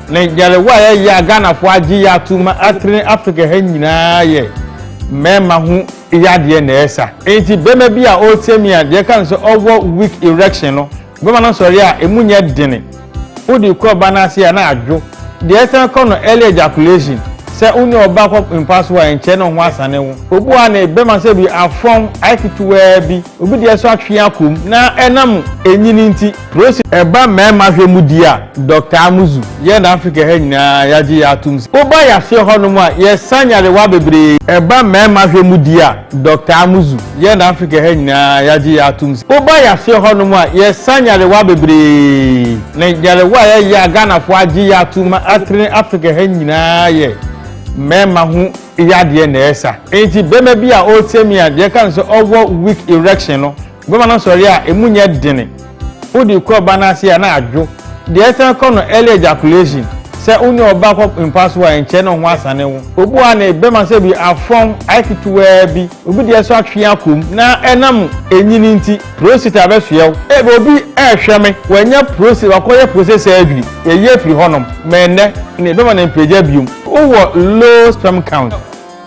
Na nyarewa a ɛyɛ a Ghanafoɔ agye yɛ ato ma atene Africa ha nyinaa yɛ mmarima ho yadeɛ na ɛsa. Enti barima bi a ɔretie me a deɛ ɛka no sɛ ɔwɔ weak erection no, bɛma no sɔre a emu nyɛ dene. Wode kɔ ɔba no ase a na adwo. Deɛ ɛsan kɔ no early ejaculation, sɛ wo ne ɔba kɔ mpa so a ɛnkyɛ na wo ho asane wo. Obi wɔ hɔ a ne bɛma sɛ bi afɔn ayɛ ketewaa bi, obi deɛ nso atwe akɔ mu na ɛnam enyini nti. Prosi. Ɛba mmarima hwɛ mu di a, Doctor Amuzu, yɛn Africa ha nyinaa yɛagye yɛ atom sɛ woba yaseɛ hɔnom a yɛsa nyarewa bebree. Ɛba mmarima hwɛ mu di a, Doctor Amuzu, yɛn Africa ha nyinaa yɛagye yɛ atom sɛ woba yaseɛ hɔnom a yɛsa nyarewa bebree. Na nyarewa a yɛyɛ a Ghanafoɔ agye yɛ atom ma atene Africa ha nyinaa yɛ mmarima ho yadeɛ na ɛsa. Enti barima bi a ɔretie me a deɛ ɛka no sɛ ɔwɔ weak erection no, bɛma no sɔre a emu nyɛ dene. Wode kɔ ɔba no ase a na adwo. Deɛ ɛsan kɔ no early ejaculation, sɛ wo ne ɔba kɔ mpa so a ɛnkyɛ na wo ho asane wo. Obi wɔ hɔ a ne bɛma sɛ bi afɔn ayɛ ketewaa bi, obi deɛ nso atwe akɔ mu na ɛnam enyini nti prostate abɛsoɛ wo. Ebia obi rehwɛ me, wanya prostate, wakɔyɛ prostate surgery, yɛyi afiri hɔnom, ma ɛnnɛ ne bɛma no mpagya biom. Wowɔ low sperm count.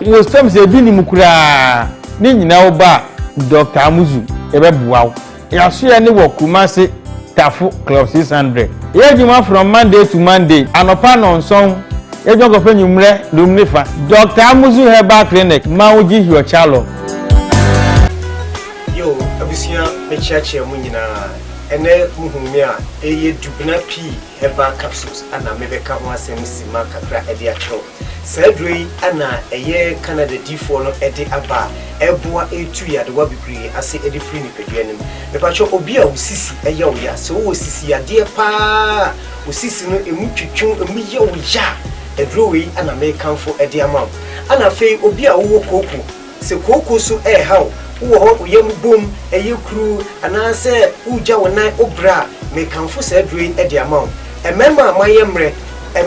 Wo sperm sɛ ebi nni mu koraa, ne nyinaa wo ba a, Doctor Amuzu yɛbɛboa wo. Yɛasoɛ ne wɔ Kumasi Tafo Club 600. Yɛyɛ adwuma from Monday to Monday, anɔpa nnɔnson, yɛ adwuma kɔpɛ anwummerɛ dum ne fa. Doctor Amuzu Herbal Clinic, ma wo gye hiɔkyalɔ. Yo abusua mekyeakyea mo nyinaa ɛnɛ mo hu me a ɛyɛ dubena pii herbal capsules ana mebɛka ho asɛm sima kakra ɛde akyerɛ wo. Saa aduro yi na ɛyɛ Canada difoɔ no de aba a ɛboa ɛretu yadewa bebree ase de firi nipadua no mu. Mepakyɛw obi a wo sisi yɛ wo ya, sɛ wowɔ sisi yadeɛ paa a wo sisi no ɛmu twetwe wo, ɛmu yɛ wo ya a, aduro wei na merekamfo de ama wo. Ɛna afei obi a wowɔ kooko, Sɛ kooko so reha wo, wowɔ hɔ wo yam bom, ɛyɛ kuru, anaasɛ woregya wo nan, wobrɛ a, mekamfo saa aduro yi de ama wo. Mmarima a moayɛ mmerɛ,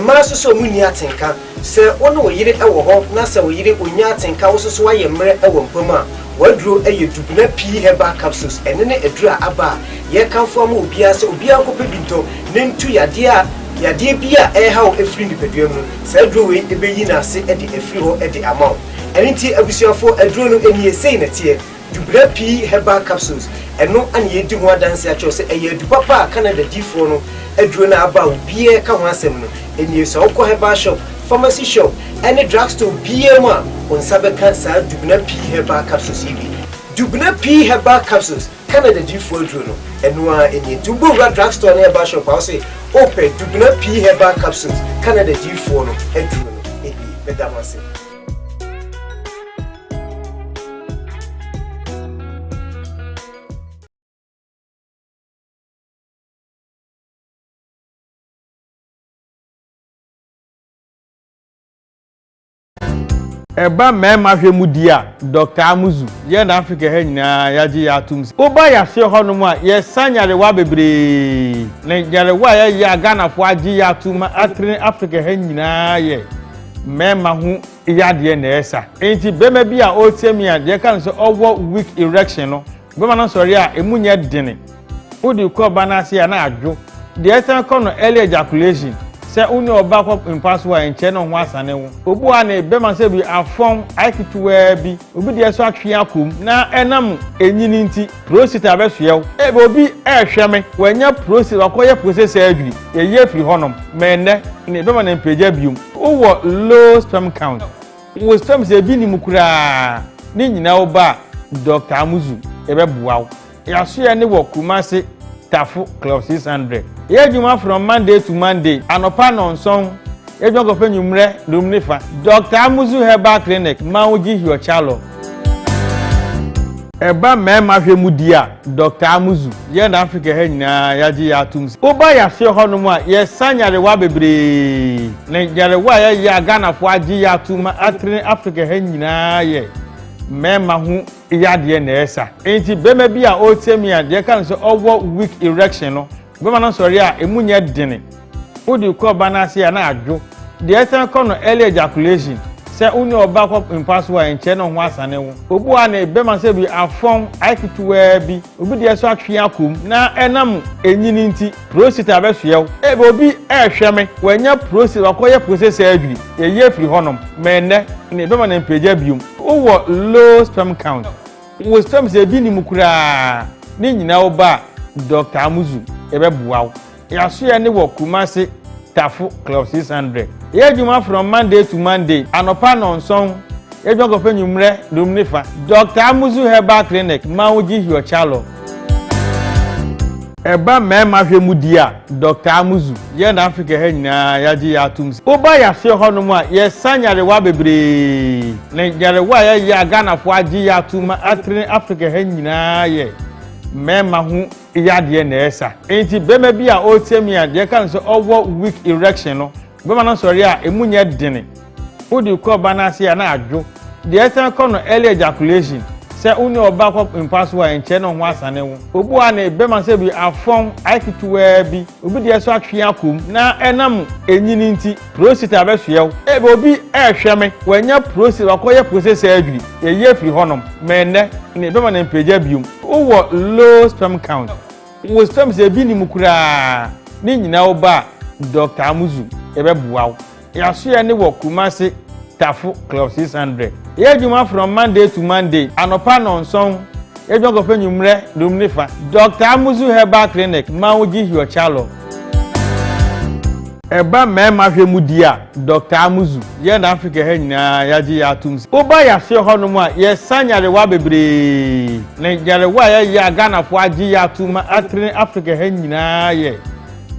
mmaa nso sɛ wɔnni atenka, sɛ wo ne wo yere wɔ hɔ na sɛ wo yere ɔnnya atenka, wo nso so woayɛ mmerɛ wɔ mpa mu a, w'aduro yɛ Dubena Pii Herbal Capsules. Ɛno ne aduro a aba a yɛrekamfo ama obiara sɛ obiara nkɔpɛ bi ntɔ na ɛntu yadeɛ a yadeɛ bi a ɛreha wo afiri nipadua mu no, saa aduro wei bɛyi no ase de afiri hɔ de ama wo. Ɛno nti abusuafoɔ aduro no nie, sei na ɛteɛ, Dubra Pii Herbal Capsules, ɛno na yɛredi ho adanseɛ akyerɛ wo sɛ ɛyɛ adu papa a Canada difoɔ no aduro no a aba a obiara reka ho asɛm no nie. Sɛ wokɔ herbal shop, pharmacy shop ne drug store biara mu a, wo nsa bɛka saa Dubna Pii Herbal Capsules yi bi. Dubna Pii Herbal Capsules, Canada difoɔ aduro no, ɛno ara nie. Nti wobɔ wura drug store ne herbal shop a, wo se wopɛ Dubna Pii Herbal Capsules, Canada difoɔ no aduro no nie. Meda mo ase. Ɛba mmarima hwɛ mu di a, Doctor Amuzu, yɛn Africa ha nyinaa yɛagye yɛ atom sɛ woba yaseɛ hɔnom a yɛsa nyarewa bebree. Na nyarewa a yɛyɛ a Ghanafoɔ agye yɛ atom ma atene Africa ha nyinaa yɛ mmarima ho yadeɛ na ɛsa. Enti barima bi a ɔretie me a deɛ ɛka no sɛ ɔwɔ weak erection no, bɛma no sɔre a emu nyɛ dene. Wode kɔ ɔba no ase a na adwo. Deɛ ɛsan kɔ no early ejaculation, sɛ wo ne ɔba kɔ mpa so a ɛnkyɛ na wo ho asane wo. Obi wɔ hɔ a ne bɛma sɛ bi afɔn ayɛ ketewaa bi, obi deɛ nso atwe akɔ mu na ɛnam enyini nti prostate abɛsoɛ wo. Ebia obi rehwɛ me, wanya prostate, wakɔyɛ prostate surgery, yɛyi afiri hɔnom, ma ɛnnɛ ne bɛma no mpagya biom. Wowɔ low sperm count, wo sperm sɛ ebi nni mu koraa, ne nyinaa wo ba a, Doctor Amuzu yɛbɛboa wo. Yɛasoɛ ne wɔ Kumasi Tafo Club 600. Yɛyɛ adwuma from Monday to Monday, anɔpa nnɔnson, yɛ adwuma kɔpɛ anwummerɛ nnum ne fa. Doctor Amuzu Herbal Clinic, Mawuji Hiochalɔ. Ɛba mmarima hwɛ mu di a, Doctor Amuzu, yɛn Africa ha nyinaa yɛagye yɛ atom sɛ woba yaseɛ hɔnom a yɛsa nyarewa bebree. Na nyarewa a yɛyɛ a Ghanafoɔ agye yɛ atom ma atene Africa ha nyinaa yɛ mmarima ho yadeɛ na ɛsa. Enti barima bi a ɔretie me a deɛ ɛka no sɛ ɔwɔ weak erection no, bɛma no sɔre a emu nyɛ dene. Wode kɔ ɔba no ase a na adwo. Deɛ ɛsan kɔ no early ejaculation, Sɛ wo ne ɔbaa kɔ mpa so a, ɛnkyɛ na wo ho asane wo. Obi wɔ hɔ a ne bɛma sɛ bi afɔn ayɛ ketewaa bi, obi deɛ nso atwe akɔ mu na ɛnam enyini nti, prostate abɛsoɛ wo. Ebia obi rehwɛ me, wanya prostate, wakɔyɛ prostate surgery, yɛyi afiri hɔnom, ma ɛnnɛ ne bɛma no mpagya biom. Wowɔ low sperm count, wo sperm sɛ ebi nni mu koraa, ne nyinaa woba a, Doctor Amuzu yɛbɛboa wo. Yɛasoɛ ne wɔ Kumasi Tafo Club 600. Yɛyɛ adwuma from Monday to Monday, anɔpa nnɔnson, yɛ adwuma kɔpɛ nwummerɛ dum ne fa. Doctor Amuzu Herbal Clinic, Mawuji Hiɔchalɔ. Ɛba mmarima hwɛ mu di a, Doctor Amuzu, yɛn Africa ha nyinaa yɛagye yɛ atom sɛ woba yɛasoɛ hɔnom a, yɛsa nyarewa bebree. Na nyarewa a yɛyɛ a Ghanafoɔ agye yɛ atom ma atene Africa ha nyinaa yɛ mmarima ho yadeɛ na ɛsa. Enti bɛrima bi a ɔretie me a deɛ ɛka no sɛ ɔwɔ weak erection no, bɛrima no sɔre a emu nyɛ dene. Wode kɔ ɔba no ase a na adwo. Deɛ ɛsan kɔ no early ejaculation, sɛ wo ne ɔba kɔ mpa so a ɛnkyɛ na ho asane wo. Obi wɔ hɔ a ne bɛrima sɛ bi afɔn ayɛ ketewaa bi, obi deɛ nso atwe akɔ mu na ɛnam enyini nti prostate abɛsoɛ wo. Ebi obi ɛrehwɛ me, wanya prostate, wakɔyɛ prostate surgery, yɛyi afiri hɔnom, ma ɛnnɛ ne bɛrima no mpagya biom. Wowɔ low sperm count, wo sperm sɛ ebi nni mu koraa, ne nyinaa woba a, Doctor Amuzu yɛbɛboa wo. Yɛasoɛ ne wɔ Kumasi Tafo Club 600. Yɛyɛ adwuma from Monday to Monday, anɔpa nnɔnson, yɛ adwuma kɔpɛ nwummerɛ dum ne fa. Doctor Amuzu Herbal Clinic, Mawuji Hiɔchalɔ. Ɛba mmarima hwɛ mu di a, Doctor Amuzu, yɛn Africa ha nyinaa yɛagye yɛ atom sɛ woba yɛasoɛ hɔnom a, yɛsa nyarewa bebree. Na nyarewa a yɛyɛ a Ghanafoɔ agye yɛ atom ma atene Africa ha nyinaa yɛ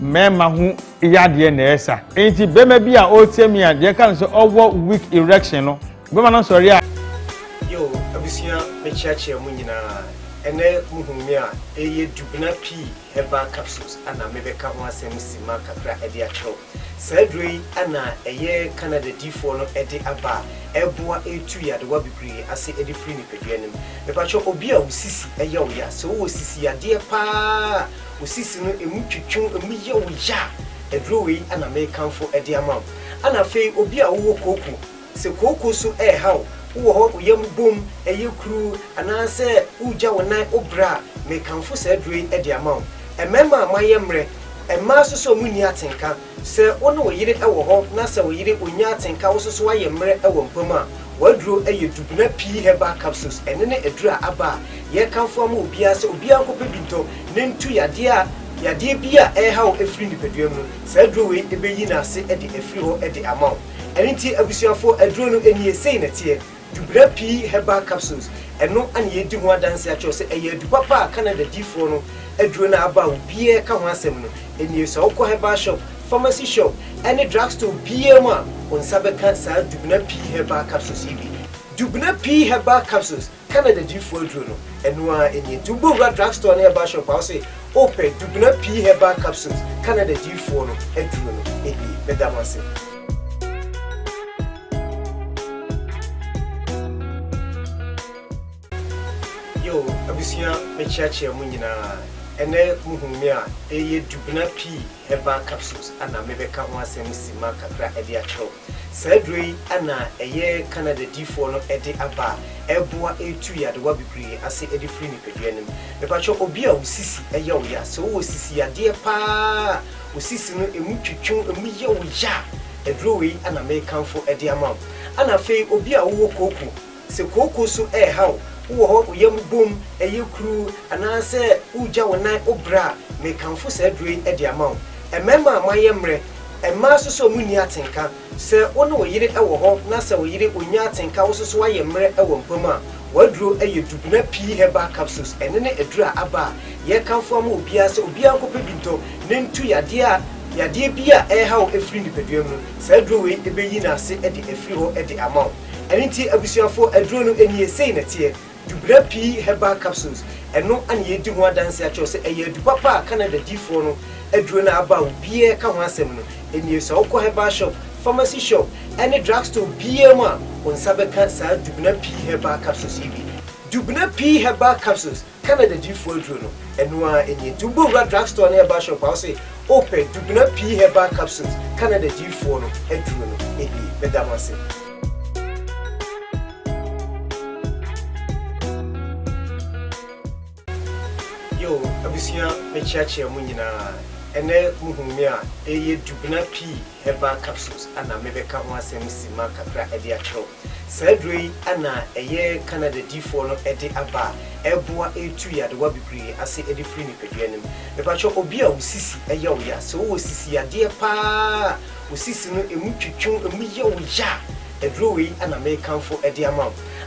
mmarima ho yadeɛ na ɛsa. Enti barima bi a ɔretie me a deɛ ɛka no sɛ ɔwɔ weak erection no, barima no sɔre a. Yo, abusua mekyeakyea mo nyinaa. Ɛnɛ muhu me a, ɛyɛ Dubena Pii Herbal Capsules ana mebɛka ho asɛm simma kakra de akyerɛ wo. Saa aduro yi ana ɛyɛ Canada difoɔ no de aba a ɛboa ɛtu yadewa bebree ase de firi nipadua no mu. Mepakyɛw obi a wo sisi yɛ wo ya, sɛ wowɔ sisi yadeɛ paa a, wo sisi no ɛmu twetwe wo, ɛmu yɛ wo ya a, aduro wei ana mekamfo de ama wo. Ana afei obi a wowɔ kooko, Sɛ kooko so reha wo, wowɔ hɔ wo yam bom, ɛyɛ kuru, anaasɛ woregya wo nan wo brɛ a, mekamfo saa aduro yi de ama wo. Mmarima a moayɛ mmerɛ, mmaa nso sɛ wɔnni atenka. Sɛ wo ne wo yere wɔ hɔ na sɛ wo yere ɔnnya atenka, wo nso so woayɛ mmerɛ wɔ mpa mu a, w'aduro yɛ Dubena Pii Herbal Capsules. Ɛno ne aduro a aba a yɛrekamfo ama obiara sɛ obiara nkɔpɛ bi ntɔ na ntu yadeɛ a yadeɛ bi a ɛreha wo afiri nipadua mu no, saa aduro wei bɛyi no ase de afiri hɔ de ama wo. Ɛno nti abusuafoɔ aduro no nie, sei na ɛteɛ, Dubra Pii Herbal Capsules, ɛno na yɛredi ho adanseɛ akyerɛ wo sɛ ɛyɛ adu papa a Canada difoɔ no aduro no a aba a obiara reka ho asɛm no nie. Sɛ wokɔ herbal shop, pharmacy shop ne drug store biara mu a, wo nsa bɛka saa Dubna Pii Herbal Capsules yi bi. Dubna Pii Herbal Capsules, Canada difoɔ aduro no, ɛno ara nie. Nti wobɔ wura drug store ne herbal shop a, wose wopɛ Dubna Pii Herbal Capsules, Canada difoɔ no aduro no nie. Meda mo ase. Yo, abusua, mekyeakyea mo nyinaa. Ɛnɛ muhu me a, ɛyɛ Dubna Pii Herbal Capsules ana mebɛka ho asɛm simma kakra de akyerɛ wo. Saa aduro yi na ɛyɛ Canada difoɔ no de aba a ɛboa ɛtu yadewa bebree ase de firi nipadua no mu. Mepakyɛw obi a wo sisi yɛ wo ya, sɛ wowɔ sisi yadeɛ paa a, wo sisi no ɛmu twetwe wo, ɛmu yɛ wo ya a, aduro wei na mekamfo de ama wo. Ɛna afei obi a wowɔ kooko, Sɛ kooko so reha wo, wowɔ hɔ wo yam bom, ɛyɛ kuru, anaasɛ woregya wo nan wo brɛ a, mekamfo saa aduro yi de ama wo. Mmarima a moayɛ mmerɛ, mmaa nso sɛ wɔnni atenka. Sɛ wo ne wo yere wɔ hɔ na sɛ wo yere ɔnnya atenka, wo nso so woayɛ mmerɛ wɔ mpa mu a, w'aduro yɛ Dubena Pii Herbal Capsules. Ɛno ne aduro a aba a yɛrekamfo ama obiara sɛ obiara nkɔpɛ bi ntɔ na ntu yadeɛ a yadeɛ bi a ɛreha wo afiri nipadua mu no, saa aduro wei bɛyi no ase de afiri hɔ de ama wo. Ɛno nti abusuafoɔ aduro no nie, sei na ɛteɛ, Dubra Pii Herbal Capsules, ɛno na yɛredi ho adanseɛ akyerɛ wo sɛ ɛyɛ adu papa a Canada difoɔ no aduro no a aba a obiara reka ho asɛm no nie. Sɛ wokɔ herbal shop, pharmacy shop ne drug store biara mu a, wo nsa bɛka saa Dubna Pii Herbal Capsules yi bi. Dubna Pii Herbal Capsules, Canada difoɔ aduro no, ɛno ara nie. Nti wobɔ wura drug store ne herbal shop a, wose wopɛ Dubna Pii Herbal Capsules, Canada difoɔ no aduro no nie. Meda mo ase. Abusua, mekyeakyea mo nyinaa. Ɛnɛ muhu me a, ɛyɛ Dubena Pii Herbal Capsules ana mebɛka ho asɛm sima kakra ɛde akyerɛw. Saa duro yi ana ɛyɛ Canada difoɔ no ɛde aba a ɛboa ɛtu yadewa bebree ase ɛde firi nipadua no mu. Mepakyɛ, obi a wo sisi ɛyɛ wo ya, sɛ wowɔ sisi yadeɛ paa, wo sisi no ɛmu twitwiw, ɛmu yɛ wo ya a, aduro wei ana mekamfo ɛde ama wo.